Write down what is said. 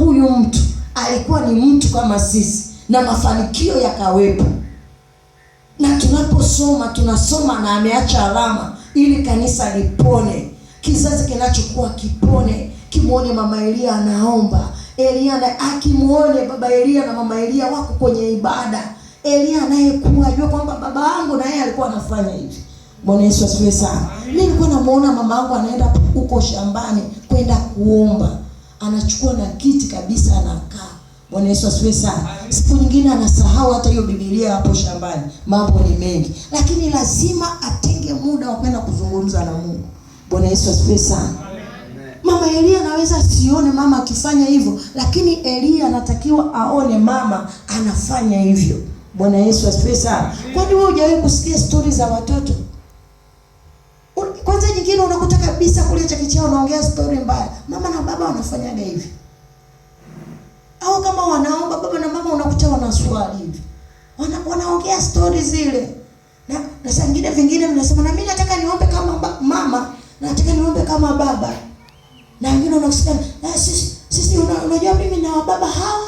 huyu mtu alikuwa ni mtu kama sisi na mafanikio yakawepo. Na tunaposoma tunasoma na ameacha alama ili kanisa lipone, kizazi kinachokuwa kipone, kimwone mama Elia anaomba, Elia na akimwone baba Elia na mama Elia wako kwenye ibada, Elia anayekuwa ajua kwamba baba yangu na yeye alikuwa anafanya hivi. Bwana Yesu asifiwe sana. Mimi nilikuwa namuona mama yangu anaenda huko shambani kwenda kuomba, anachukua na kiti kabisa anakaa. Bwana Yesu asifiwe sana. Siku nyingine anasahau hata hiyo Biblia hapo shambani. Mambo ni mengi, lakini lazima atenge muda wa kwenda kuzungumza na Mungu. Bwana Yesu asifiwe sana. Mama Elia anaweza asione mama akifanya hivyo, lakini Elia anatakiwa aone mama anafanya hivyo. Bwana Yesu asifiwe sana. Kwani wewe hujawahi kusikia stori za watoto? Kwanza nyingine unakuta kabisa kule chekechea unaongea stori mbaya, mama na baba wanafanyaga hivi, au kama wanaomba baba na mama unakuta wanaswali hivi, wanaongea stori zile, na saa nyingine vingine mnasema na mimi nataka niombe kama mama, nataka niombe kama baba, na wengine unakusikia na sisi unajua mimi na baba hawa